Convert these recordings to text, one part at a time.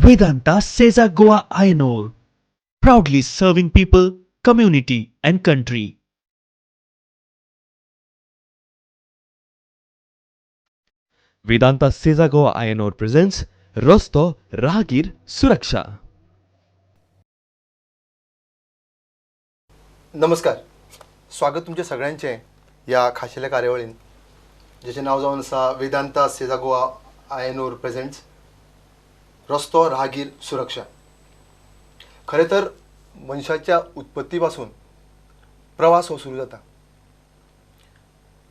Vedanta Seza Goa Iron Ore, proudly serving people, community, and country. Vedanta Seza Goa Iron Ore presents Rosto Rahgir Suraksha. नमस्कार, स्वागत तुमचे सगळ्यांचे ह्या खाशेल्या कार्यावळीन, जेचें नांव जावन आसा वेदांता सेजा गोवा आयर्न ओर प्रेझेंट्स रस्तो राहगीर सुरक्षा. खरें तर मनशाच्या उत्पत्ती पासून प्रवास हो सुरू जाता.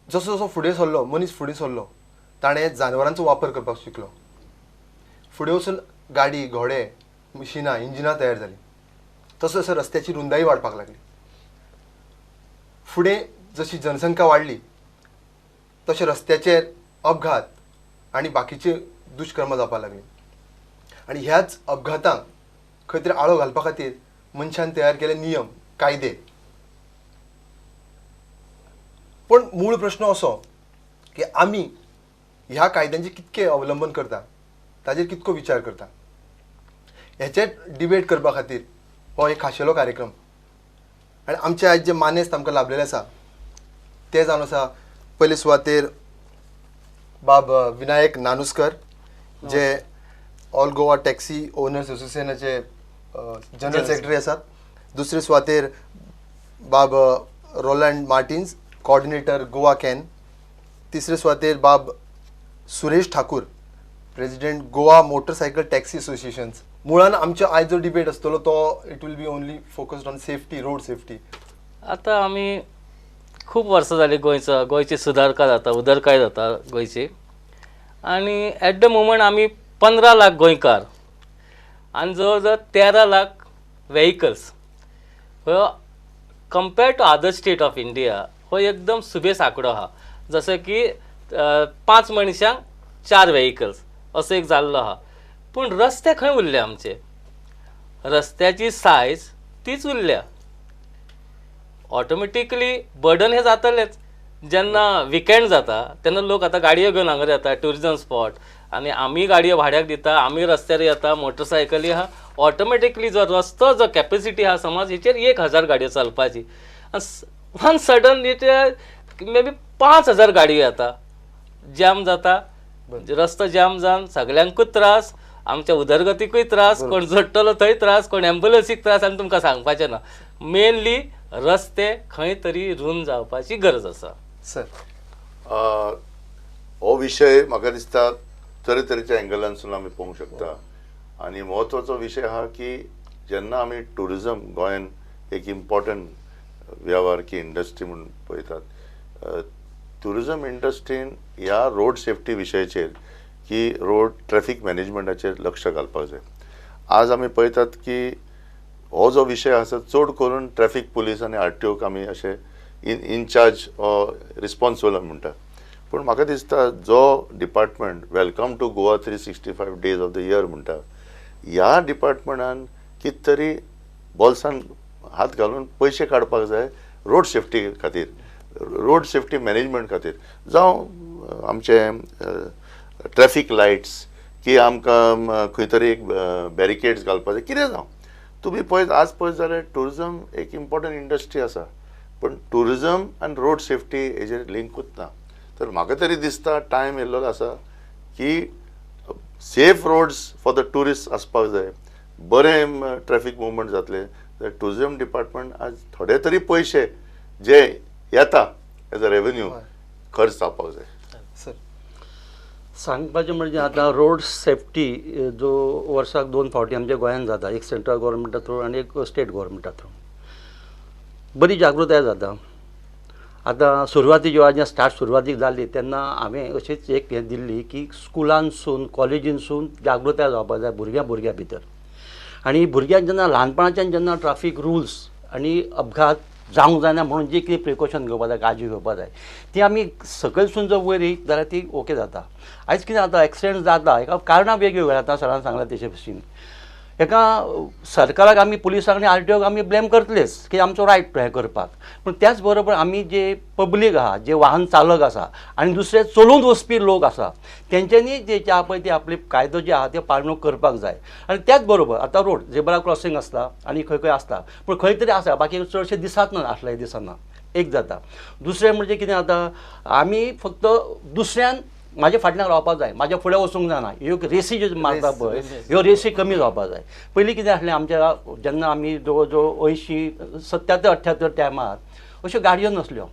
जसो जसो फुडें सरलो मनीस, फुडें सरलो, ताणें जानवरांचो वापर करपाक शिकलो. फुडें वचून गाडी, घोडे, मशिनां, इंजिनां तयार जालीं. तसो तसो रस्त्याची रुंदाई वाडपाक लागली. फुडें जशी जनसंख्या वाडली तशें रस्त्याचेर अपघात आनी बाकीचे दुश्कर्मां जावपाक लागलीं. आनी ह्याच अपघातांक खंय तरी आळो घालपा खातीर मनशान तयार केले नियम, कायदे. पूण मूळ प्रश्न असो की आमी ह्या कायद्यांचें कितकें अवलंबन करता, ताजेर कितको विचार करता. हेचेर डिबेट करपा खातीर हो एक खाशेलो कार्यक्रम. आनी आमचे आयज जे मानेस्त आमकां लाभलेले आसा ते जावन आसा, पयले सुवातेर बाब विनायक नानुस्कर, जे ऑल गोवा टॅक्सी ओनर्स असोसिएशनाचे जनरल सेक्रेटरी आसात. दुसरे सुवातेर बाब रोलंड मार्टिन्स, कॉर्डिनेटर गोवा can. तिसरे सुवातेर बाब Suresh Thakur, president Goa motorcycle taxi associations. मुळान आमचो आयज जो डिबेट आसतलो तो it will be only focused on safety, road safety. आतां आमी खूब वर्सां जालीं गोंयचो गोंयची सुदारका जाता, उदरकाय जाता गोंयची. आनी एट the moment आमी 15 लाख गोंयकार आनी जवळ जवळ 13 लाख वेहिकल्स. हो compare to other state of India हो एकदम सुबेज आंकडो आहा. जसो की पांच मनशांक चार वेहिकल्स असो एक जाल्लो आहा. पूण रस्ते खंय उरले आमचे? रस्त्याची सायज तीच उरल्या. ऑटोमॅटिकली बर्डन हें जातलेंच. जेन्ना विकेंड जाता तेन्ना लोक आतां गाडयो घेवन हांगा येता ट्युरिजम स्पॉट, आनी आमी गाडयो भाड्याक दिता, आमी रस्त्यार येता, मोटरसायकली आहा. ऑटोमॅटिकली जो रस्तो जो कॅपेसिटी आहा, समज हेचेर 1000 गाडयो चलपाची, वन सडन मे बी 5000 गाडयो येता, जॅम जाता रस्तो. जॅम जावन सगल्यांकूच त्रास, आमच्या उदरगतीकूय त्रास, कोण जोडटलो थंय त्रास, कोण एम्बुलन्सीक त्रास. आनी तुमकां सांगपाचें ना, मेनली रस्ते खंय तरी रूंद जावपाची गरज आसा. सर. हो विशय म्हाका दिसता तरेतरेच्या एंगलांसून आमी पळोवंक शकता. आनी म्हत्वाचो विशय आहा की जेन्ना आमी ट्युरिजम गोंयान एक इम्पॉर्टंट वेव्हार की इंडस्ट्री म्हूण पळयतात, ट्युरिजम इंडस्ट्रीन ह्या रोड सेफ्टी विशयाचेर की रोड ट्रॅफीक मॅनेजमेंटाचेर लक्ष घालपाक जाय. आज आमी पळयतात की हो जो विशय आसा, चड करून ट्रॅफीक पुलीस आनी आरटीओक आमी अशे इन इनचार्ज रिस्पॉन्सिबल म्हणटा. पूण म्हाका दिसता जो department "Welcome to Goa 365 days of the year" म्हणटा, ह्या डिपार्टमेंटान कित तरी बोल्सान हात घालून पयशे काडपाक जाय रोड सेफ्टी खातीर, रोड सेफ्टी मॅनेजमेंट खातीर. जावं आमचे ट्रॅफीक लायट्स की आमकां खंय तरी एक बॅरिकेड्स घालपाक जाय, कितें जावं. तुमी पळयत, आज पळयत जाल्यार ट्युरिजम एक इम्पॉर्टंट इंडस्ट्री आसा, पूण ट्युरिजम आनी रोड सेफ्टी हेजेर लिंकूच ना. तर म्हाका तरी दिसता टायम येयल्लो आसा की safe roads for the tourist आसपाक जाय. बरें ट्रॅफीक मुवमेंट जातलें जाल्यार ट्युरिजम डिपार्टमेंट आज थोडे तरी पयशे जे येता एज अ रेवेन्यू खर्च जावपाक जाय. सर. सांगपाचें म्हणजे आतां रोड सेफ्टी जो वर्साक दोन फावटी आमच्या गोंयांत जाता, एक सेंट्रल गोवोरमेंटा थ्रू आनी एक स्टेट गोवोरमेंटा थ्रू, बरी जागृताय जाता. आतां सुरवाती जेवा जेन्ना स्टार्ट सुरवातीक जाली तेन्ना हांवें अशीच एक हें दिल्ली की स्कुलांसून, कॉलेजीनसून जागृताय जावपाक जाय भुरग्यां भुरग्यां भितर. आनी भुरग्यांक जेन्ना ल्हानपणाच्यान जेन्ना ट्राफीक रुल्स आनी अपघात जावंक जायना म्हणून जी कितें प्रिकॉशन घेवपा जाय, काळजी घेवपा जाय, ती आमी सकयलसून जर वयर येयत जाल्यार ती ओके जाता. आयज कितें जाता, एक्सिडंट जाता हेका कारणां वेगवेगळीं. आतां सरान सांगलां तेचे भशेन. हेका सरकाराक आमी पुलिसांक आनी आर टी ओक आमी ब्लेम करतलेच की आमचो रायट हें करपाक, पूण त्याच बरोबर आमी जे पब्लीक आहा, जे वाहन चालक आसा आनी दुसरे चलोवन वचपी लोक आसा तेंच्यांनी जे आहा पळय ते आपले कायदो जे आहा ते पाळणूक करपाक जाय. आनी त्याच बरोबर आतां रोड झेब्रा क्रॉसिंग आसता आनी खंय खंय आसता, पूण खंय तरी आसा, बाकी चडशे दिसात ना आसले दिसना एक जाता. दुसरें म्हणजे कितें जाता, आमी फक्त दुसऱ्यान म्हाज्या फाटल्यान रावपाक जाय, म्हाज्या फुडें वचूंक जायना, ह्यो रेसी ज्यो मारता पळय ह्यो रेसी कमी जावपाक जाय. पयलीं कितें आसलें आमच्या जेन्ना आमी जवळ जवळ 80 77 78 टायमार अश्यो गाडयो नासल्यो,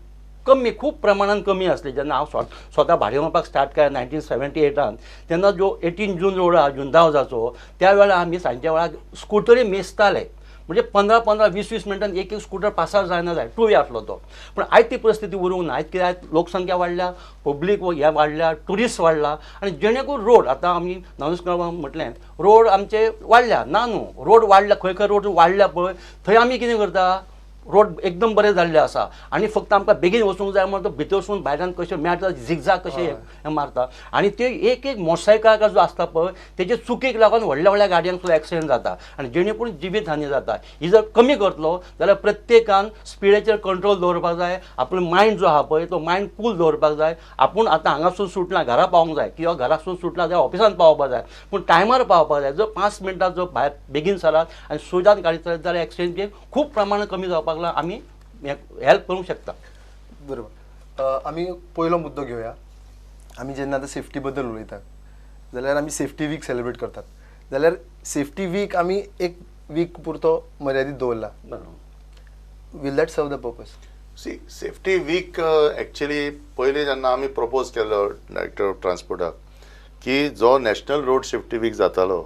कमी खूब प्रमाणान कमी आसली. जेन्ना हांव स्वता भाडें मारपाक स्टार्ट केलें 1978 तेन्ना जो 18 जून रोड आहा जुंदावजाचो, त्या वेळार आमी सांजच्या वेळार स्कुटरी मेजताले, म्हणजे 15 15 20 20 मिनटान एक एक स्कुटर पासार जायना जाय, टू वे आसलो तो. पूण आयज ती परिस्थिती उरूंक ना. आयज कित्याक लोकसंख्या वाडल्या, पब्लीक हें वाडल्या, ट्युरिस्ट वाडला आनी जेणे करून रोड आतां आमी नानूस्कार म्हटलें रोड आमचे वाडल्या ना न्हू, रोड वाडल्या, खंय खंय रोड वाडल्या पळय थंय आमी कितें करता, रोड एकदम बरे जाल्ले आसा आनी फक्त आमकां बेगीन वचूंक जाय म्हणून तो भितरसून भायल्यान कशें मेळटा झिगझाग कशें हें मारता आनी ते एक एक मोटरसायकल जो आसता पळय तेजे चुकीक लागून व्हडल्या व्हडल्या गाडयांक सुद्दां एक्सिडंट जाता आनी जेणे करून जिवीत हानी जाता. ही जर कमी करतलो जाल्यार प्रत्येकान स्पिडाचेर कंट्रोल दवरपाक जाय, आपलो मायंड जो आहा पळय तो मायंड कूल दवरपाक जाय. आपूण आतां हांगासून सुटला घरा पावोंक जाय किंवा घरासून सुटला जाल्यार ऑफिसान पावपाक जाय, पूण टायमार पावपाक जाय. जर 5 मिनटां जर भायर बेगीन सरात आनी सुजान गाडी चलयत जाल्यार एक्सिडंट खूब प्रमाणान कमी जावपाक लागला, आमी हेल्प करूंक शकता. बरोबर. आमी पयलो मुद्दो घेवया. आमी जेन्ना आतां सेफ्टी बद्दल उलयतात जाल्यार आमी सेफ्टी वीक सेलिब्रेट करतात, जाल्यार सेफ्टी वीक आमी एक वीक पुरतो मर्यादीत दवरला. Will that serve the purpose? See, safety week actually पयलीं जेन्ना आमी प्रपोज केलो डायरेक्टर ऑफ ट्रान्सपोर्टाक की जो नॅशनल रोड सेफ्टी वीक जातालो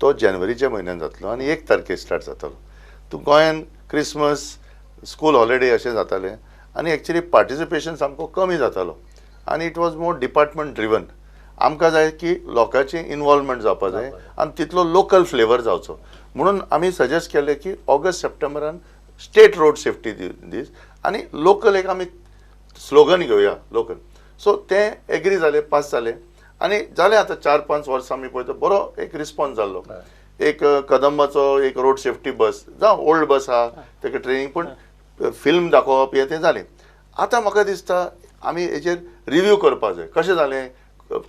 तो जानेवारीच्या म्हयन्यान जातलो आनी 1 तारखेर स्टार्ट जातालो. तूं गोंयान क्रिसमस स्कूल हॉलिडे अशें जातालें आनी एक्चुली पार्टिसिपेशन सामको कमी जातालो आनी it was more department driven. आमकां जाय की लोकांचें इनवॉल्वमेंट जावपा जाय आनी तितलो लोकल फ्लेवर जावचो म्हणून आमी सजेस्ट केलें की ऑगस्ट सप्टेंबरान स्टेट रोड सेफ्टी दीस आनी लोकल एक आमी स्लोगन घेवया लोकल. सो तें एग्री जालें, पास जालें आनी जालें. आतां 4-5 वर्सां आमी पळयता बरो एक रिस्पॉन्स जाल्लो. एक कदंबाचो एक रोड सेफ्टी बस जावं ओल्ड बस आहा तेका ट्रेनींग, पूण फिल्म दाखोवप हें तें जालें. आतां म्हाका दिसता आमी हेजेर रिव्यू करपाक जाय कशें जालें,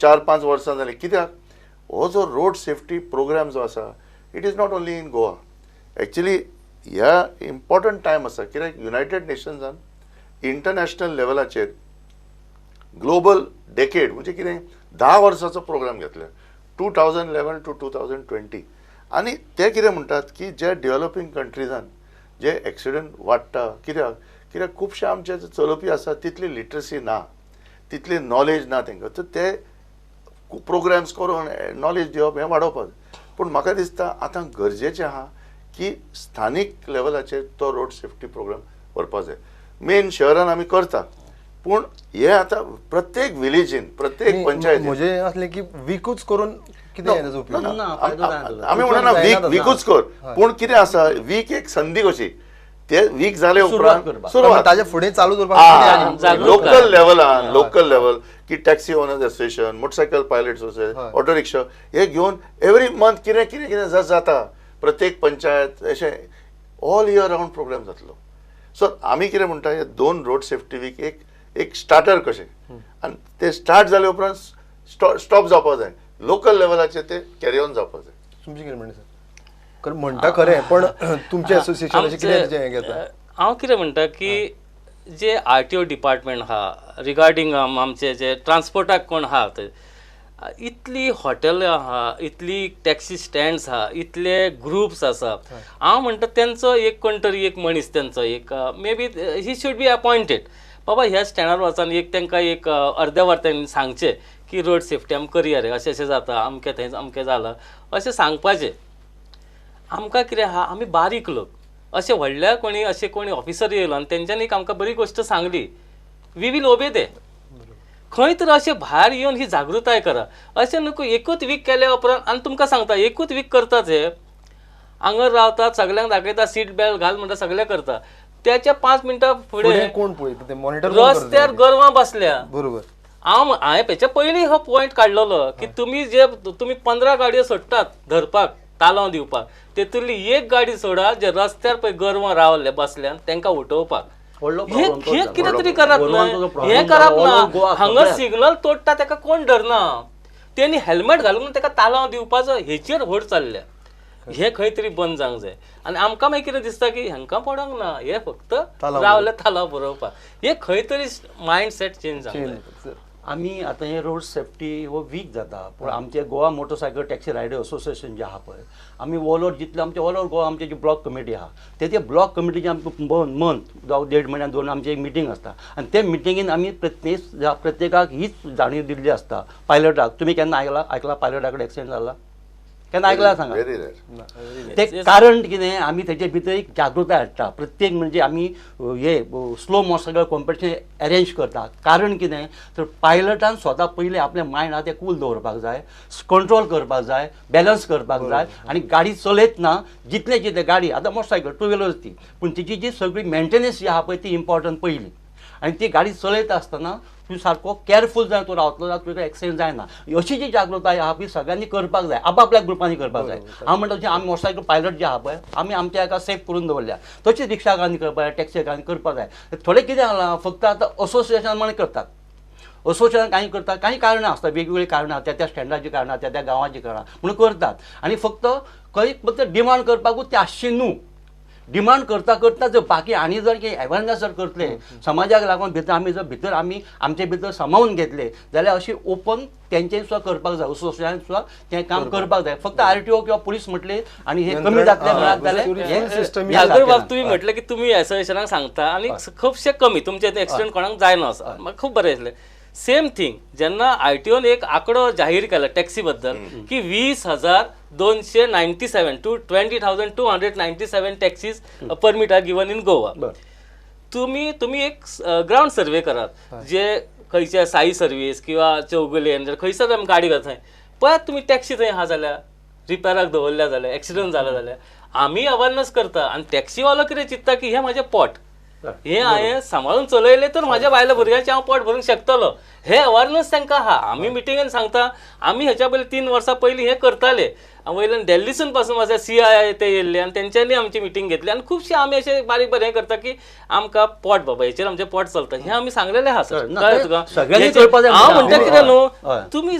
4-5 वर्सां जालीं. कित्याक हो जो रोड सेफ्टी प्रोग्राम जो आसा it is not only in Goa, actually ह्या इम्पॉर्टंट टायम आसा. कित्याक युनायटेड नेशन्सान इंटरनॅशनल लेवलाचेर ग्लोबल डेकेड म्हणजे कितें 10 वर्साचो प्रोग्राम घेतला 2011 to 2020. आनी ते कितें म्हणटात की जे डेव्हलपींग कंट्रीजान जे एक्सिडंट वाडटा कित्याक कित्याक खुबशे आमचे जे चलोवपी आसा तितली लिटरसी ना, तितली नॉलेज ना तांकां, तर ते प्रोग्राम्स करून नॉलेज दिवप हें वाडोवपाक. पूण म्हाका दिसता आतां गरजेचें आहा की स्थानीक लेवलाचेर तो रोड सेफ्टी प्रोग्राम व्हरपाक जाय. मेन शहरान आमी करता पूण हे आतां प्रत्येक विलेजीन प्रत्येक पंचायतीन म्हजें आसलें की विकूच करून कितें ताजो उपयोग? आमी म्हणना वीक विकूच कर, पूण कितें आसा वीक एक संदी कशी ते वीक जाले उपरांत सुरवात ताजे फुडें चालू दवरपाक लोकल लेवलान, लोकल लेवल की taxi owners association, motorcycle pilots association, auto rickshaw हे घेवन एवरी मंथ कितें कितें कितें जाता प्रत्येक पंचायत अशें ऑल इयर रावंड प्रोग्राम जातलो. सो आमी कितें म्हणटा हे 2 रोड सेफ्टी वीक एक एक स्टार्टर कशें आनी ते स्टार्ट जाले उपरांत स्टॉप जावपाक जाय, लोकल लेवलाचेर ते कॅरी ऑन जावपाक जाय. तुमचें कितें म्हणणें सर? कारण म्हणटा खरें पण तुमचें एसोसिएशन अशें कितें हें घेता? हांव कितें म्हणटा की जे आर टी ओ डिपार्टमेंट आहा रिगार्डींग आमचे जे ट्रान्सपोर्टाक कोण आहा ते इतली हॉटेलां आहा, इतली टॅक्सी स्टँड्स आहा, इतले ग्रुप्स आसा, हांव म्हणटा तेंचो एक कोण तरी एक मनीस तेंचो एक maybe he should be appointed. बाबा ह्या स्टँडार वचून एक तांकां एक अर्द्या वर तांणी सांगचें की रोड सेफ्टी आमी करया रे, अशें अशें जाता, अमकें थंय अमकें जालां अशें सांगपाचें. आमकां कितें आहा आमी बारीक लोक, अशें व्हडल्या कोणी अशें कोणी ऑफिसर येयलो आनी तेंच्यांनी एक आमकां बरी गोश्ट सांगली, we will obey ते. खंय तर अशें भायर येवन ही जागृताय करा, अशें न्हू एकूच वीक केल्या उपरांत. आनी तुमकां सांगता एकूच वीक करतात हे, हांगर रावतात सगल्यांक दाखयता सीट बेल्ट घाल म्हणटा सगळें करता, त्याच्या 5 मिनटां फुडें कोण पळयता ते मॉनिटर रस्त्यार गोरवां बसल्या. बरोबर. हांव हांवें हेच्या पयलीं हो पॉयंट काडलेलो की तुमी जे तुमी 15 गाडयो सोडटात धरपाक, तालांव दिवपाक. तेतूंतली एक गाडी सोडा जे रस्त्यार पळय गोरवां रावले बसल्यान तेंकां उठोवपाक. व्हडलो हे problem तोच हे जाला. कितें तरी करात गोरवांचो जो न्हय, problem हें जाला, करप all over Goa ना. हांगा सगळ्याक. सिग्नल तोडटा तेका कोण धरना, तेणी हेल्मेट घालून तेका तालांव दिवपाचो हेचेर व्हड चल्ल्या. हे खंय तरी बंद जावंक जाय. आनी आमकां मागीर कितें दिसता की हांकां पडोंक ना, हे फक्त रावले तालांव बरोवपाक. हे खंय तरी मायंड सेट चेंज जावंक जाय. आमी आतां हे रोड सेफ्टी हो वीक जाता, पूण आमचे Goa motorcycle taxi rider association जे आहा पळय, आमी ऑल ओवर जितले आमचे ऑल ओवर गोवा आमचे जी ब्लॉक कमिटी आहा, ते ब्लॉक कमिटीची आमकां मंथ जावं 1.5 म्हयन्यान 2 आमची एक मिटींग आसता आनी ते मिटिंगेन आमी प्रत्येकाक हीच जाणीव दिल्ली आसता. पायलटाक तुमी केन्ना आयकला पायलटा कडेन एक्सिडेंट जाला केन्ना आयकला सांगा? Very rare. ते कारण कितें, आमी तेजे भितर एक जागृताय हाडटा. प्रत्येक म्हणजे आमी हे स्लो मोटरसायकल कॉम्पिटिशन अरेंज करता. कारण कितें तर पायलटान स्वता पयलीं आपलें मायंड आहा तें कूल दवरपाक जाय, कंट्रोल करपाक जाय, बॅलन्स करपाक जाय आनी गाडी चलयतना जितलें जितलें गाडी आतां मोटरसायकल टू व्हिलर ती, पूण तिची जी सगळी मेंटेनन्स जी आहा पळय ती इम्पॉर्टंट पयलीं. आनी ती गाडी चलयता आसतना तूं सारको कॅरफूल जाय तूं रावतलो जाल्यार तुका एक्सिडेंट जायना. अशी जी जागृताय आहा ती सगळ्यांनी करपाक जाय, आपापल्या ग्रुपांनी करपाक जाय. हांव म्हणटा तशें आमी मोटरसायकल पायलट जे आहा पळय आमी आमच्या एका सेफ करून दवरल्या, तशें रिक्षाकारांनी करपाक जाय, टॅक्सीकारांनी करपाक जाय. थोडें कितें जालां फक्त आतां असोसिएशन म्हण करतात, असोसिएशन कांय करतात, कांय कारणां आसता, वेगवेगळीं कारणां, त्या त्या स्टँडाचीं कारणां, त्या त्या गांवाचीं कारणां म्हणून करतात. आनी फक्त खंय फक्त डिमांड करपाकूच तें आसचें न्हू, डिमांड करता करता जर बाकी आनी जर कितें अवेरनेस जर करतले समाजाक लागून भितर आमी जर भितर आमी आमचे भितर सामावून घेतले जाल्यार अशी ओपन तेंचे सुद्दां करपाक जाय, असोसिएशन सुद्दां तें काम करपाक जाय. फक्त आरटीओ किंवा पुलीस म्हटले आनी हे कमी जातले म्हणत जाल्यार. बाब तुमी म्हटलें की तुमी असोसिएशनाक सांगता आनी खुबशे कमी तुमचे एक्सिडंट कोणाक जायना आसा, म्हाका खूब बरें दिसलें. सेम थिंग जेन्ना आरटीओन एक आंकडो जाहीर केला टॅक्सी बद्दल की 20,297 to 20,297 taxis permit are given in Goa. तुम्ही तुम्ही एक ग्रावंड सर्वे करात, जे खंयचे साई सर्वीस किंवा चौगुले खंयसर आमी गाडी घालता पळयात तुमी टॅक्सी थंय आहा जाल्यार रिपेराक दवरल्या जाल्यार एक्सिडंट जाला जाल्यार आमी अवेरनेस करता. आनी टॅक्सीवालो कितें चिंत्ता की हें म्हाजें पोट, हे हांवें सांबाळून चलयलें तर म्हाज्या बायल्या भुरग्यांचें हांव पोट भरूंक शकतलो, हे अवेरनेस तांकां आहा. आमी मिटिंगेन सांगता, आमी हेच्या पयलीं 3 वर्सां पयलीं हें करताले, वयल्यान दिल्लीसून पासून म्हाजे CII ते येयल्ले आनी तेंच्यांनी आमची मिटींग घेतली आनी खुबशे आमी अशे बारीक बारीक हें करता की आमकां पोट बाबा हेचेर आमचें पोट चलता, हें आमी सांगलेलें आहा सर. कळ्ळें तुका? हांव म्हणटा कितें न्हू तुमी,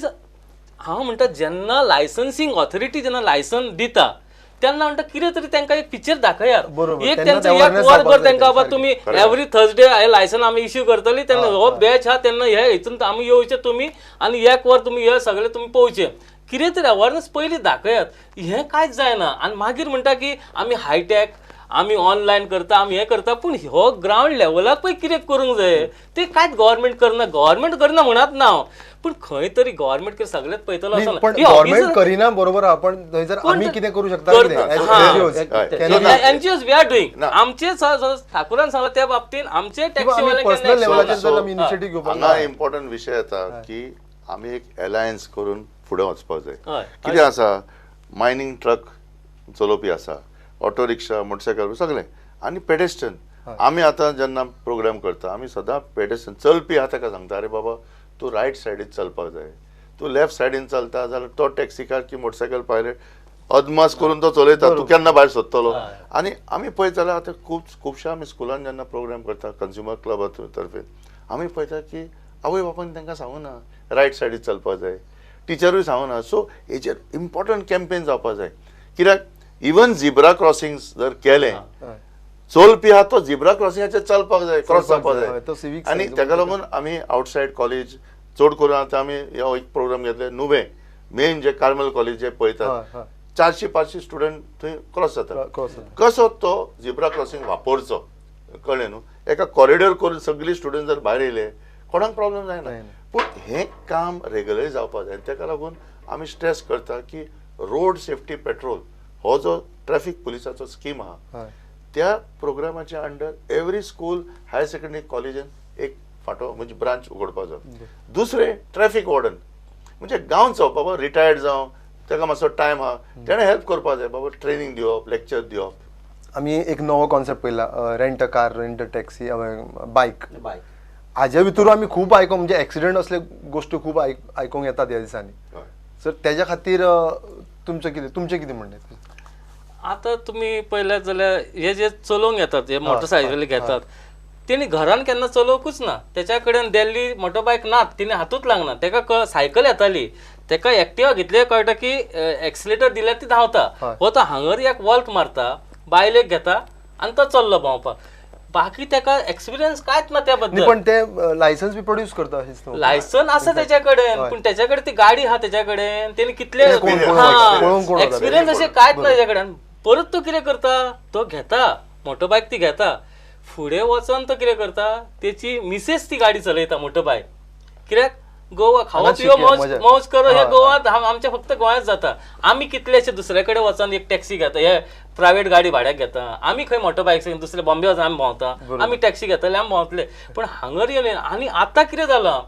हांव म्हणटा जेन्ना लायसन्सिंग ऑथॉरिटी जेन्ना लायसन दिता तेन्ना म्हणटा कितें तरी तांकां एक पिक्चर दाखयात, एक तेंचो एक वरभर तांकां बाबा तुमी एवरी थर्सडे हे लायसन आमी इश्यू करतली, तेन्ना हो बॅच आहा तेन्ना हे हितून आमी येवचे तुमी आनी एक वर तुमी हे सगळे तुमी पळोवचे, कितें तरी अवेरनेस पयलीं दाखयात. हें कांयच जायना आनी मागीर म्हणटा की आमी हायटॅक आमी ऑनलायन करता आमी हें करता, पूण हो ग्रावंड लेवलाक पळय कितें करूंक जाय तें कांयच गव्हर्मेंट करना. गव्हर्मेंट करना म्हणत ना हांव, पूण खंय तरी गव्हर्मेंट कितें सगळेंच पळयतलो असो ना. गव्हर्मेंट करिना बरोबर, आपण थंयसर आमी कितें करूं शकता एनजीओज we are doing. आमचे ठाकुरान सांगला त्या बाबतीन आमचे टॅक्सीवाले पर्सनल लेवलाचेर जर आमी इनिशिएटिव्ह घेवपाक हांगा इम्पॉर्टंट विशय येता की आमी एक अलायन्स करून फुडें वचपाक जाय. कितें आसा, मायनींग ट्रक चलोवपी आसा, ऑटो रिक्षा, मोटरसायकल सगळें आनी पेडेस्ट्रन. आमी आतां जेन्ना प्रोग्राम करता आमी सदां पेडेस्ट्रन चलपी आहा ताका सांगता, अरे बाबा तूं रायट सायडीन चलपाक जाय, तूं लेफ्ट सायडीन चलता जाल्यार तो टॅक्सीकार की मोटरसायकल पायलट अदमास करून तो चलयता, तूं केन्ना भायर सोदतलो. आनी आमी पळयत जाल्यार आतां खुबशे आमी स्कुलान जेन्ना प्रोग्राम करता कंज्युमर क्लबा तर्फे आमी पळयता की आवय बापायन तांकां सांगूना रायट सायडीन चलपाक जाय, टिचरूय सांगूना. सो हेचेर इम्पॉर्टंट कॅम्पेन जावपाक जाय, कित्याक इवन झिब्रा क्रॉसिंग जर केलें चलपी आहा तो झिब्रा क्रॉसिंगाचेर चलपाक जाय, क्रॉस जावपाक जाय. आनी ताका लागून आमी आवटसायड कॉलेज चड करून आतां आमी हो एक प्रोग्राम घेतले नुवें मेन जे कार्मल कॉलेज जे पळयतात 400-500 स्टुडंट थंय क्रॉस जाता, कसो तो झिब्रा क्रॉसिंग वापरचो कळ्ळें न्हू. एका कॉरिडोर करून सगळी स्टुडंट जर भायर येयले कोणाक प्रॉब्लम जायना, पूण हें काम रेगुलर जावपाक जाय. ताका लागून आमी स्ट्रेस करता की रोड सेफ्टी पेट्रोल हो जो ट्रॅफिक पुलिसाचो स्कीम आहा त्या प्रोग्रामाच्या under every school higher secondary कॉलेजीन एक फांटो म्हणजे ब्रांच उगडपाक जाय. दुसरें ट्रॅफिक वॉर्डन म्हणजे गांवचो बाबा रिटायर्ड जावं ताका मातसो टायम आहा तेणें हेल्प करपाक जाय, बाबा ट्रेनींग दिवप, लेक्चर दिवप. आमी एक नवो कॉन्सेप्ट पळयला, rent a car, rent a taxi, bike. हाजे भितर आमी खूब आयकोंक म्हणजे एक्सिडंट असले गोश्टी खूब आयकोंक येतात ह्या दिसांनी. सर तेज्या खातीर तुमचें कितें, तुमचें कितें म्हणणें? आतां तुमी पळयल्यात जाल्यार हे जे चलोवंक येतात, हे मोटरसायकली घेतात, तेणी घरान केन्ना चलोवकूच ना. तेच्या कडेन दिल्ली मोटरबायक नात, तिणें हातूच लागना. तेका सायकल येताली, तेका एक्टिवा घेतली कळटा की एक्सिलेटर दिल्यार ती धांवता. हो तो हांगर एक वॉल्क मारता, बायलेक घेता आनी तो चल्लो भोंवपाक. बाकी तेका एक्सपिरियन्स कांयच ना त्या बद्दल. पण ते लायसन्स बी प्रोड्यूस करता, लायसन आसा तेच्या कडेन, पूण तेच्या कडेन ती गाडी आहा तेच्या कडेन, तेणी कितले एक्सपिरियन्स अशें कांयच ना तेच्या कडेन. परत तो कितें करता, तो घेता मोटरबायक, ती घेता फुडें वचोन तो कितें करता, तेची मिसेस ती गाडी चलयता मोटरबायक. कित्याक गोवा खावो पियो मौज करो, हे गोवात आमच्या फक्त गोंयांत जाता. आमी कितलेशे दुसरे कडेन वचोन एक टॅक्सी घेता, हे प्रायवेट गाडी भाड्याक घेता. आमी खंय मोटरबायक दुसरे बॉम्बे वचोन आमी भोंवता, आमी टॅक्सी घेतले आमी भोंवतले. पण हांगर येयले आनी आतां कितें जालां,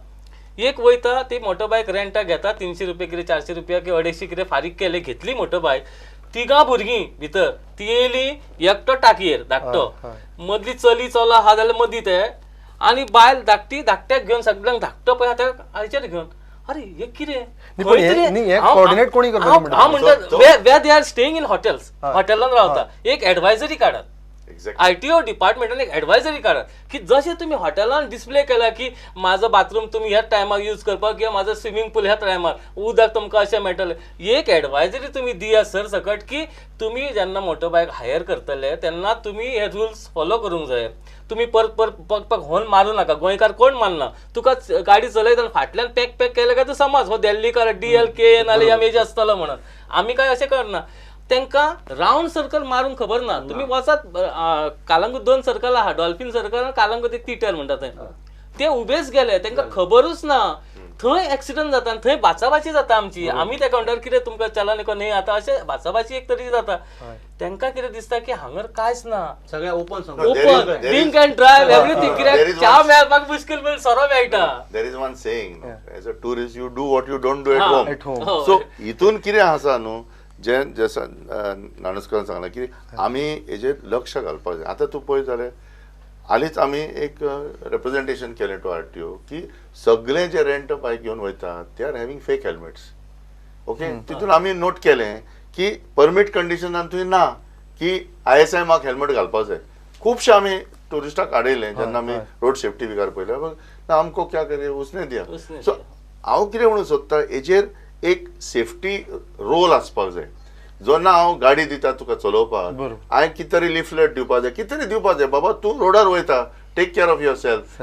एक वयता ती मोटरबायक रेंटाक घेता, 300 रुपया कितें 400 रुपया किंवा 250 कितें फारीक केले, घेतली मोटरबायक. तिगां भुरगीं भितर, ती येयली एकटो टाकयेर धाकटो, मदली चली चलो आहा जाल्यार मदीं ते, आनी बायल धाकटी, धाकट्याक घेवन सगळ्यांक धाकटो पळय आतां हाचेर घेवन. अरे हे कितें हांव म्हणटा, where they are staying in hotels, हॉटेलान रावता, एक एडवायजरी काडात, आयटीओ डिपार्टमेंटान एक एडवायजरी काडात की जशें तुमी हॉटेलान डिस्प्ले केला की म्हाजो बाथरूम तुमी ह्या टायमार यूज करपाक किंवा म्हाजो स्विमींग पूल ह्या टायमार उदक तुमकां अशें मेळटलें, एक एडवायजरी तुमी दिया सर सकट की तुमी जेन्ना मोटरबायक हायर करतले तेन्ना तुमी हे रुल्स फॉलो करूंक जाय. तुमी परत परत पग पग हॉर्न मारूं नाका, गोंयकार कोण मारना. तुका गाडी चलयतना फाटल्यान पॅक पॅक केलें काय तूं समज हो दिल्लीकार DLK नाल्यार एम एज आसतलो म्हणून. आमी काय अशें करना, तांकां रावंड सर्कल मारूंक खबर ना. तुमी वचात कालंगूट 2 सर्कल आहा, डॉल्फीन सर्कल आनी कालंगूट एक तिटर म्हणटा थंय, ते उबेच गेले, तांकां खबरूच ना. थंय एक्सिडंट जाता आनी थंय बाचाबाची जाता आमची. आमी त्या काउंटर कितें तुमकां चलन न्ही आतां अशें बाचाबाची एक तरी जाता. तांकां कितें दिसता की हांगर कांयच ना, सगळें open, open, drink and drive everything. कित्याक च्या मेळपाक मुश्कील, पण सोरो मेळटा. There is one saying, as a tourist you do what you don't do at home. So हितून कितें आसा न्हू, जे जसं नानसकरान सांगलां की आमी हेजेर लक्ष घालपाक जाय. आतां तूं पळय जाल्यार हालींच आमी एक रिप्रेजेंटेशन केलें टू आरटीओ की सगळे जे रेंट बायक घेवन वयतात they are having fake helmets. Okay, तितून आमी नोट केलें की परमीट कंडिशनान थंय ना की ISI mark helmet घालपाक जाय. खुबशे आमी ट्युरिस्टाक आडयलें जेन्ना आमी रोड सेफ्टी विकार पळयलें, ना आमको क्या करे उसने दिया. सो हांव कितें म्हणूंक सोदता, हेजेर एक सेफ्टी रोल आसपाक जाय. जेन्ना हांव गाडी दिता तुका चलोवपाक, हांवें कितें तरी लिफलेट दिवपाक जाय, कितें तरी दिवपाक जाय, बाबा तूं रोडार वयता, take care of yourself,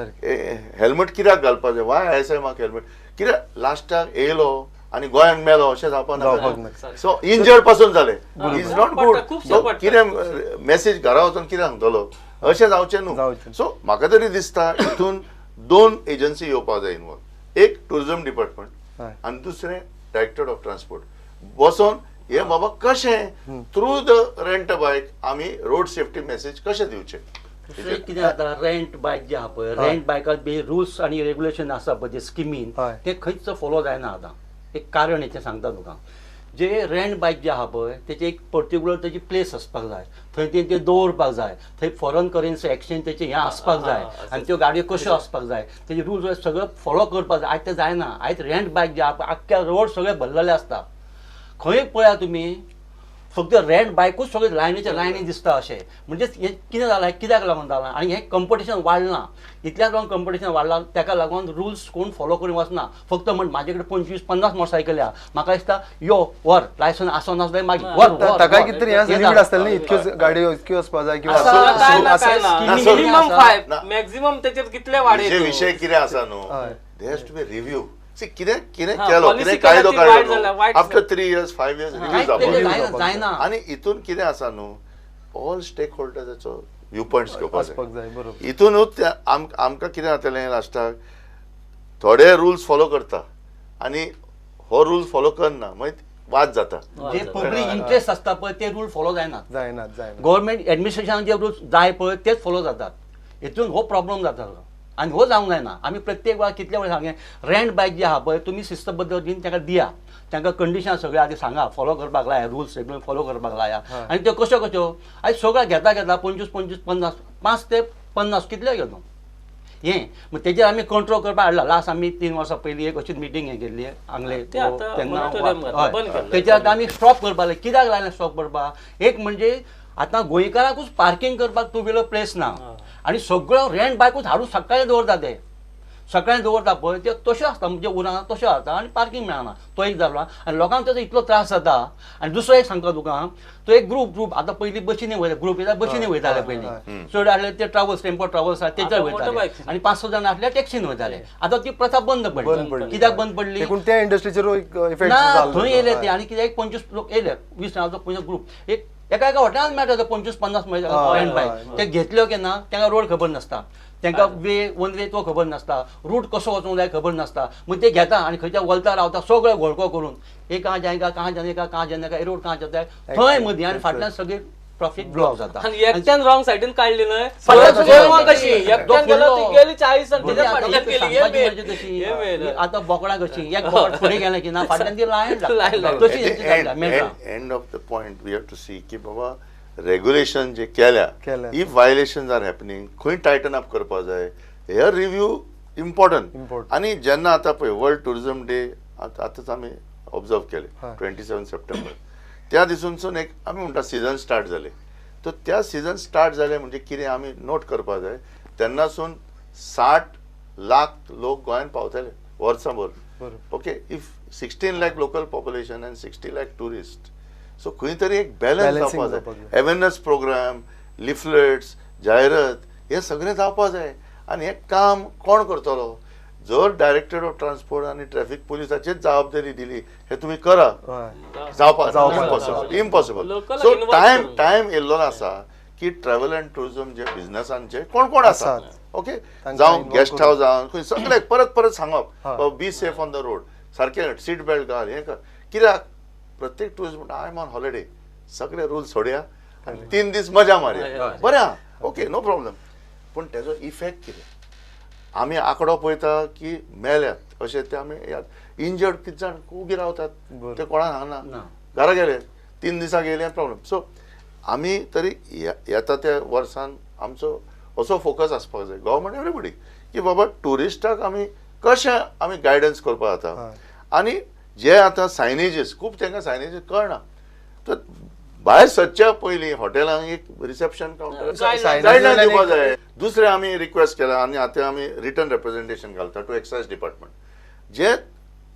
helmet कित्याक घालपाक जाय, वाय ISI mark helmet कित्याक. लास्टाक येयलो आनी गोंयांत मेलो अशें जावपाक नाका. सो इंजर्ड पासून जालें, is not good. सो कितें मॅसेज घरा वचून कितें सांगतलो, अशें जावचें न्हू. सो म्हाका तरी दिसता हितून 2 एजन्सी येवपाक जाय इनवॉल्व, एक टुरिजम डिपार्टमेंट आनी दुसरें डायरेक्टर ऑफ ट्रान्सपोर्ट. बसोन हे बाबा कशें थ्रू the rent बायक आमी रोड सेफ्टी मॅसेज कशें दिवचें. दुसरें कितें जाता, रेंट बायक जे आहा पळय, रेंट बायकाक बी रुल्स आनी रेगुलेशन आसा पळय जे स्किमीन, ते खंयच फॉलो जायना. आतां एक कारण हेचें सांगता तुका, जे रेंट बायक जे आहा पळय तेचे एक पर्टिक्युलर तेजी प्लेस आसपाक जाय, थंय ते दवरपाक जाय, थंय फॉरन करन्सी एक्सचेंज तेचे हें आसपाक जाय आनी त्यो गाडयो कश्यो आसपाक जाय, तेजे रुल्स सगळें फॉलो करपाक जाय. आयज तें जायना. आयज रेंट बायक जे आहा पळय आख्ख्या रोड सगळे भरलेले आसता, खंय पळया तुमी फक्त रेंट बायकूच सगळे लायनीच्या लायनी दिसता. अशें म्हणजे हें कितें जालां, कित्याक लागून जालां आनी हें कंपिटिशन वाडलां, इतल्याक लागून कंपिटिशन वाडलां, ताका लागून रुल्स कोण फॉलो करूंक वचना. फक्त म्हण म्हाजे कडेन 25-50 मोटरसायकली आहा, म्हाका दिसता यो व्हर, लायसन आसो नासो मागीर व्हर. ताका कितें तरी लिमीट आसतलें न्ही, इतक्योच गाडयो इतक्यो वचपाक जाय किंवा मिनिमम 5 मॅक्झिमम तेचेर कितले वाडयत. विशय कितें आसा न्हू, there has to be review. कितें कितें केलो, कितें कायदो काडलो, आफ्टर 3 years 5 years review जावपाक जायना. आनी हितून कितें आसा न्हू, ऑल स्टेक होल्डर्साचो व्यू पॉयंट्स घेवपाक जाय. हितूनूच आमकां कितें जातलें लास्टाक, थोडे रुल्स फॉलो करता आनी हो रूल फॉलो करना, मागीर वाद जाता. जे पब्लीक इंट्रस्ट आसता पळय ते रूल फॉलो जायनात, जायनात. गव्हर्मेंट एडमिनिस्ट्रेशनान जे रूल्स जाय पळय तेच फॉलो जातात, हितून हो प्रॉब्लम जाता आनी हो जावंक जायना. आमी प्रत्येक वेळार कितले वेळ सांगें, रेंट बायक जे आहा पळय तुमी शिस्तबद्द दिवन तांकां दिया, तांकां कंडिशन सगळें आदी सांगा, फॉलो करपाक लाया, रुल्स सगळे फॉलो करपाक लाया. आनी त्यो कश्यो कश्यो आयज सगळ्यो घेता घेता 25, 25, 50, 5 ते 50 कितले घेतो. हें मग तेजेर आमी कंट्रोल करपाक हाडला. लास्ट आमी 3 वर्सां पयलीं एक अशीच मिटींग हें केल्ली हांगले ते आतां तेन्ना moratorium घातला, हय. बंद केल्लें. तेजेर आतां आमी स्टॉप करपाक लागले. कित्याक लागले स्टॉप करपाक? एक म्हणजे आतां गोंयकाराकूच पार्किंग करपाक टू व्हिलर प्लेस ना आनी सगळो रेंट बायकूच हाडून सकाळी दवरता, ते सकाळी दवरता पळय ते तश्यो आसता, म्हणजे उरां तश्यो आसता आनी पार्किंग मेळना. तो एक जालो आनी लोकांक तेजो इतलो त्रास जाता. आनी दुसरो एक सांगता तुका, तो एक ग्रुप ग्रुप आतां पयलीं बशींनी वयता, ग्रुप येता बशींनी वयताले पयलीं, चड आसले ते ट्रावल्स टेम्पो ट्रावल्स आसा तेचेर आतां वयताले motorbikes. आनी 5-6 जाण आसले टॅक्सीन वयताले. आतां ती प्रथा बंद बंद पडली. पडली. कित्याक बंद पडली? एकूण त्या इंडस्ट्रीचेर एक इफेक्ट ना थंय येयले ते आनी कित्याक 25 लोक येयले, 20 जाणांचो 25 ग्रुप एक एका एका हॉटेलान मेळटा ते 25-50 रेंट बायक. ते घेतल्यो की ना तांकां रोड खबर नासता, तांकां वे वन वे तो खबर नासता, रूट कसो वचूंक जाय खबर नासता. मग ते घेता आनी खंयच्या वलता रावता सगळे घोळको करून, एक कहाँ जाएगा कहाँ जाने का कहाँ जाने का रोड कहाँ जाता थंय मदीं आनी फाटल्यान सगळी ट्राफीक ब्लॉक जाता. आनी एकट्यान रॉंग सायडीन काडली न्हय, फाटल्यान गोरवां सगळें कशी एकट्यान गेलो ती गेली 40 आनी म्हणजे तेच्या आता फाटल्यान गेली. हे सांगपाची मेन. म्हणजे तशी, हे मेन. आतां बोकडां कशी एक बोकड फुडें गेलें की ना फाटल्यान ती लायन लायन लागता, लागता. तशी हेंची जाल्या मेंढरां. End of the point we have to see की बाबा रेग्युलेशन जे केल्या, केल्या. If violations are happening खंय टायटन अप करपाक जाय, हे रिव्यू इम्पॉर्टंट. Important. आनी जेन्ना आतां पळय वर्ल्ड टुरिझम डे आतांच आमी ऑब्जर्व केले हय. 27 सप्टेंबर, त्या दिसूनसून एक आमी म्हणटा सिजन स्टार्ट जाले. तर त्या सिजन स्टार्ट जाले म्हणजे कितें आमी नोट करपाक जाय, तेन्नासून 60 लाख लोक गोंयांत पावतले वर्साभर. बरोबर. Okay, if 16 lakh local population and 60 lakh tourist, so खंय तरी एक बॅलन्स Balancing जावपाक जावपाक जाय. जाय. अवेरनस प्रोग्राम, लिफलेट्स, जायरात हे सगळें जावपाक जाय. आनी हें काम कोण करतलो? जर डायरेक्टर ऑफ ट्रान्सपोर्ट आनी ट्रॅफिक पुलिसाचेच जबाबदारी दिली हे तुमी करा, हय. जावपाक जावपाक impossible, impossible. Local so involve time करून. टायम येयल्लो आसा की ट्रॅवल अँड टुरिझम जे बिझनसांचे कोण कोण आसा, आसात. ओके, तांकां जावं involve guest करून. हावस जावं खंय सगळे परत परत सांगप हय. Be safe on the road, सारकें सीट बेल्ट घाल, हें कर. कित्याक प्रत्येक टुरिस्ट म्हणटा I am on holiday, सगळे रूल सोडया आनी 3 दीस मजा मारया, बरें आहा, ओके, नो प्रॉब्लम. पूण तेजो इफेक्ट कितें आमी आंकडो पळयता की मेल्यात अशें ते आमी याद, इंजर्ड कितें जाण उगी रावतात, बरोबर. ते कोणाक सांगना, ना. घरा गेले 3 दिसां गेले प्रॉब्लम. सो आमी तरी येता त्या वर्सान आमचो असो फोकस आसपाक जाय गव्हर्मेंट एवरीबडी की बाबा ट्युरिस्टाक आमी कशें आमी गायडन्स करपाक जाता. हय. आनी जे आतां सायनेजीस खूब तांकां सायनेजीस कळना, तर भायर सरच्या पयलीं हॉटेलांक एक रिसेप्शन कावंटर गायडलायन दिवपाक जाय. दुसरें आमी रिक्वेस्ट केला आनी आतां आमी रिटर्न रिप्रेझेंटेशन घालता टू एक्सायज डिपार्टमेंट, जे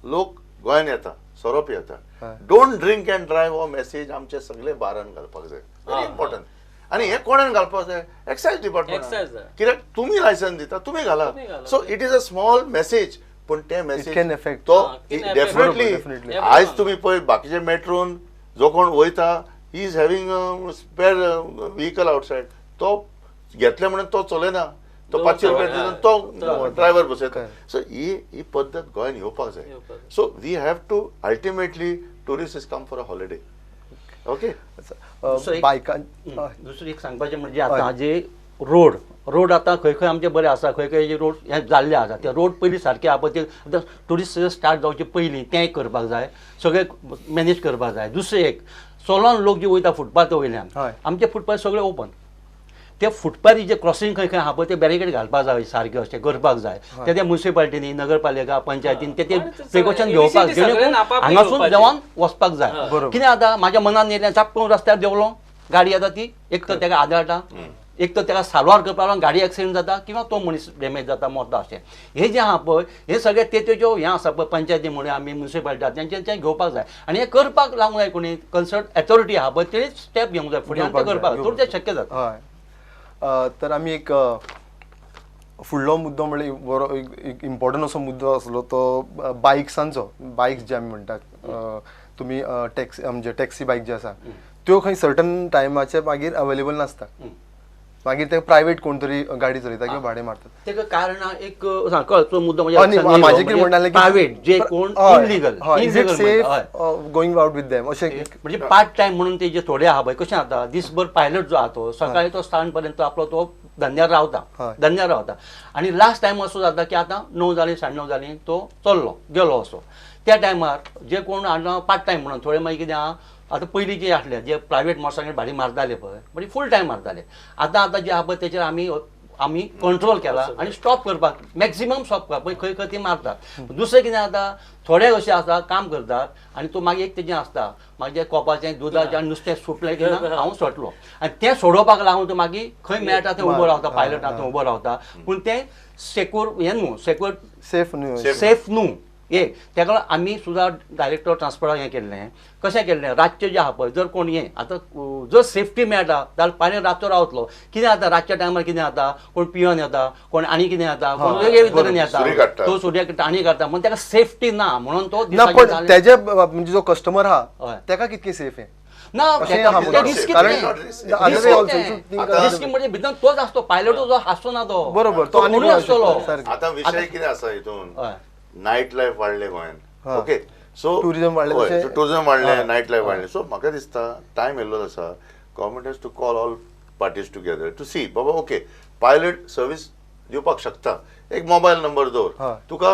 लोक गोंयान येता सोरो पियेता, हय. Don't drink and drive हो मॅसेज आमचे सगळे बारान घालपाक जाय, व्हेरी इम्पॉर्टंट. आनी हे कोणान घालपाक जाय? Excise department. Excise. कित्याक तुमी लायसन्स दिता, तुमी घाला. तुमी घाला. So it is a small message, पूण ते मॅसेज can affect. तो can affect. Definitely. बरोबर, definitely. आयज तुमी पळय बाकीचे मेट्रोन जो कोण वयता he is having spare vehicle outside, तो घेतले म्हणून तो चलयना, तो 500 रुपया दिता तो ड्रायव्हर बसयता. सो ही ही पद्दत गोंयान येवपाक जाय. येवपाक जाय. So we have to ultimately tourist is come for a holiday, okay. दुसरं एक- बायकां दुसरें एक सांगपाचें म्हणजे आतां जे रोड रोड आतां खंय खंय आमचे बरे आसा, खंय खंय जे रोड हे जाल्ले आसा, ते रोड पयलीं सारके आहा पळय ते आतां ट्युरिस्ट स्टार्ट जावचे पयलीं तें एक करपाक जाय, सगळें मॅनेज करपाक जाय. दुसरें एक चलोन लोक जे वयता फुटपाथ वयल्यान, हय. आमचे फुटपाथ सगळे ओपन, ते फुटपाथी जे क्रॉसिंग खंय खंय आहा पळय ते बॅरिकेड घालपाक जाय, सारके अशें करपाक जाय. ते ते म्युनिसिपालिटीनी, नगरपालिका, पंचायतीन ते ते आनी ते प्रिकॉशन सगळें घेवपाक, initiative जेणेकरून सगळ्यांनी आपापली हांगासून घेवपाची. देंवन वचपाक जाय. बरोबर. कितें जाता म्हाज्या मनान येयलें चाप करून रस्त्यार देंवलो, गाडी येता ती एक तर ताका आदळटा, एक तर ताका साल्वार करपाक लागून गाडी एक्सिडंट जाता किंवा तो मनीस डॅमेज जाता, मरता. अशें हें जें आहा पळय हें सगळें ते तेज्यो हें आसा पळय पंचायती म्हणूया आमी, म्युनिसिपालिटी, तेंचें तें घेवपाक जाय. आनी हें करपाक लागूंक जाय कोणी कन्सर्न एथॉरिटी आहा पळय तेणीच स्टेप घेवंक जाय फुडें आनी तें घेवपाक जाय, करपाक तर तें शक्य जाता. हय. तर आमी एक फुडलो मुद्दो म्हणल्यार बरो एक इम्पॉर्टंट असो मुद्दो आसलो तो बायक्सांचो. बायक्स जे आमी म्हणटात, तुमी टॅक्सी म्हणजे टॅक्सी बायक जे आसा त्यो खंय सर्टन टायमाचे मागीर अवेलेबल नासता, मागीर ते प्रायवेट कोण तरी गाडी चलयता किंवा भाडें मारतात. तेका कारण एक सांग तो मुद्दो आनी म्हाजें कितें म्हणणें जालें की प्रायवेट जे कोण illegal, is it safe going out with them अशें म्हणजे पार्ट टायम म्हणून ते जे थोडे आहा पळय कशें जाता दीसभर पायलट जो आहा तो सकाळी तो स्थान पर्यंत आपलो तो धंद्यार रावता, धंद्यार रावता आनी लास्ट टायम असो जाता की आतां 9 जालीं 9:30 जालीं तो चल्लो गेलो असो. त्या टायमार जे कोण आतां पार्ट टायम म्हणून थोडे मागीर कितें आहा आतां पयलीं जे आसले जे प्रायवेट मोटरसायकल भाडी मारताले पळय म्हणजे फूल टायम मारताले, आतां आतां जे आहा पळय तेचेर आमी आमी कंट्रोल केला आनी स्टॉप करपाक मॅक्झिमम स्टॉप करपाक पळय खंय खंय ती मारतात. दुसरें कितें जाता, थोडे अशे आसा काम करतात आनी तो मागीर एक तेजें आसता मागीर कोपाचें दुदाचें आनी नुस्तें सुटलें की ना हांव सोडलो आनी तें सोडोवपाक लागून तो मागीर खंय मेळटा थंय उबो रावता, पायलट थंय उबो रावता, पूण तें सेक्योर हें न्हू, सेक्योर सेफ न्हू, सेफ न्हू एक. तेका लागून आमी सुद्दां डायरेक्टर ट्रान्सपोर्टाक हें केल्लें, कशें केल्लें रातचें जें आहा पळय जर कोण हें आतां जर सेफ्टी मेळटा जाल्यार पायलट रातचो रावतलो. कितें जाता रातच्या टायमार कितें जाता, कोण पिवन येता, कोण आनी कितें जाता, कोण वेगळे तरेन येता, तो सुरी काडटा आनी काडटा, म्हणून ताका सेफ्टी ना म्हणून तो ना. पण तेजे म्हणजे जो कस्टमर आहा तेका कितके सेफ आहे ना, रिस्की म्हणजे भितर तोच आसतो पायलट जो आसतो ना तो, बरोबर, तो आनी आसतलो. आतां विशय कितें आसा हितून, नायट लायफ वाडलें गोंयान, ओके, सो टुरिजम वाडलें, टुरिजम वाडलें, नायट लायफ वाडलें. सो म्हाका दिसता टायम येयल्लो आसा, government has to call all parties together to see बाबा ओके पायलट सर्वीस दिवपाक शकता, एक मोबायल नंबर दवर, तुका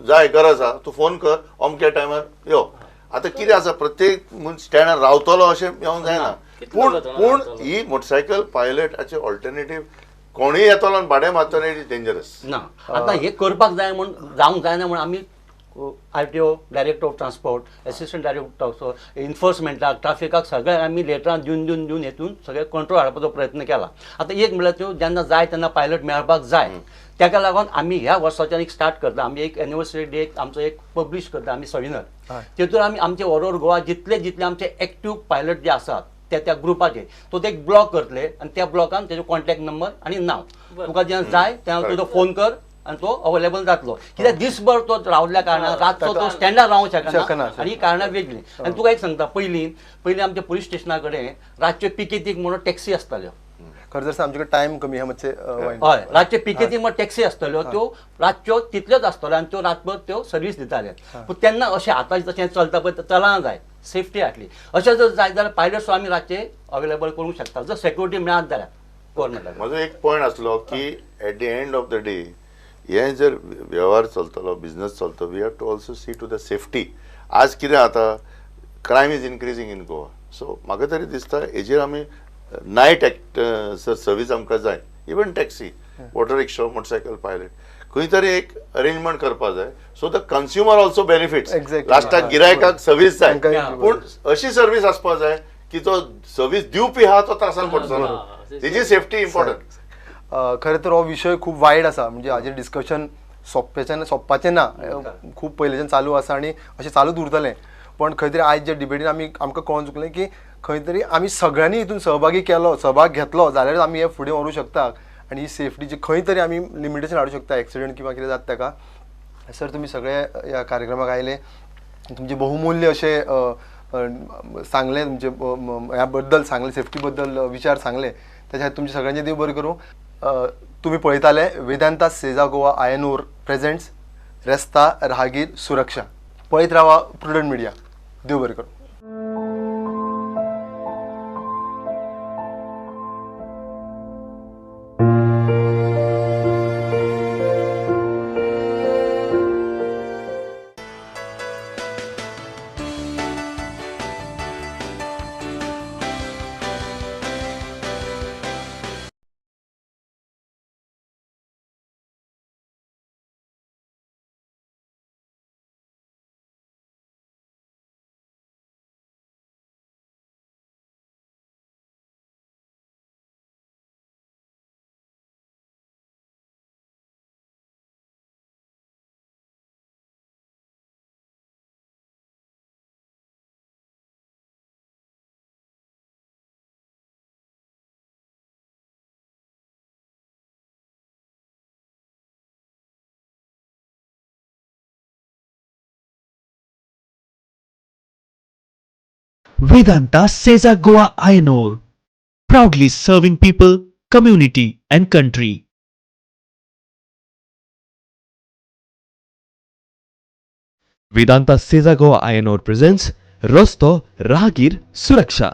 जाय गरज आहा तूं फोन कर अमक्या टायमार यो. आतां कितें आसा प्रत्येक स्टँडार रावतलो अशें येवंक जायना, पूण पूण ही मोटरसायकल पायलटाचे ऑल्टरनेटीव कोणूय येतलो आनी भाडें मारतलो, it is dangerous ना. आतां हें करपाक जाय म्हूण जावंक जायना म्हूण आमी RTO, director of transport, assistant director of इन्फोर्समेंटाक, ट्राफिकाक सगळ्यांक आमी लेटरां दिवन दिवन दिवन हेतून सगळें कंट्रोल हाडपाचो प्रयत्न केला. आतां एक म्हणल्यार त्यो जेन्ना जाय तेन्ना पायलट मेळपाक जाय, तेका लागून आमी ह्या वर्साच्यान एक स्टार्ट करता, आमी एक एनिवर्सरी डे आमचो एक पब्लीश करता आमी सविनर, तेतून आमी आमचे ऑल ओवर गोवा जितले जितले आमचे एक्टीव पायलट जे आसात त्या त्या ग्रुपाचे तो ते एक ब्लॉग करतले आनी त्या ब्लॉगान तेजो कॉन्टॅक्ट नंबर आनी नांव, तुका जेन्ना जाय तेन्ना तुजो फोन कर आनी तो अवेलेबल जातलो. कित्याक दिसभर तो रावल्या कारणान रातचो तो स्टँडार रावंक शकना आनी ही कारणां वेगळीं. आनी तुका एक सांगता, पयलीं पयलीं आमच्या पुलीस स्टेशना कडेन रातच्यो पिकेतीक म्हणून टॅक्सी आसताल्यो. खरें तर आमचे कडेन टायम कमी आहा मातशें. हय, रातच्यो पिकेतीक म्हण टॅक्सी आसताल्यो, त्यो रातच्यो तितल्योच आसताल्यो आनी त्यो रातभर त्यो सर्वीस दिताले. पूण तेन्ना अशें आतां जशें चलता पळय चलना जाय, सेफ्टी हाडली. अशें जर जायत जाल्यार पायलट सुद्दां आमी रातचे अवेलेबल करूंक शकता जर सेक्युरिटी मेळत जाल्यार गोवोरमेंटाक. म्हजो एक पॉयंट आसलो की at the end of the day हें जर वेव्हार चलतलो, business चलतलो, we have to also see to the safety. आज कितें जाता, crime is increasing in Goa, so म्हाका तरी दिसता हेजेर आमी नायट एक्ट सर्वीस आमकां जाय, even taxi, water rickshaw, motorcycle pilot, खंय तरी एक अरेंजमेंट करपाक जाय, so the consumer also benefits. लास्टाक गिरायकाक सर्वीस जाय, पूण अशी सर्वीस आसपाक जाय की तो सर्वीस दिवपी आहा तो त्रासान पडचो ना, तेजी सेफ्टी इम्पॉर्टंट. खरें तर हो विशय खूब वायड आसा, म्हणजे हाजेर डिस्कशन सोंपपाचें सोंपपाचें ना, खूब पयलींच्यान चालू आसा आनी अशें चालूच उरतलें. पण खंय तरी आयज जे डिबेटीन आमी आमकां कळोन चुकलें की खंय तरी आमी सगळ्यांनी हितून सहभागी केलो, सहभाग घेतलो जाल्यार आमी हे फुडें व्हरूंक शकता आनी ही सेफ्टीची खंय तरी आमी लिमिटेशन हाडूंक शकता, एक्सिडंट किंवा कितें जाता ताका. सर तुमी सगळे ह्या कार्यक्रमाक आयले, तुमचे बहुमूल्य अशें सांगलें, तुमचे ह्या बद्दल सांगलें, सेफ्टी बद्दल विचार सांगले, ताच्या खातीर तुमचे सगळ्यांचे देव बरें करूं. तुमी पळयताले Vedanta Sesa Goa iron ore presents Rasta Rahgir Suraksha. पळयत रावा प्रुडंट मिडिया. देव बरें करूं. Vedanta Sesa Goa Iron Ore, proudly serving people, community and country. Vedanta Sesa Goa Iron Ore presents Rosto Rahgir Suraksha.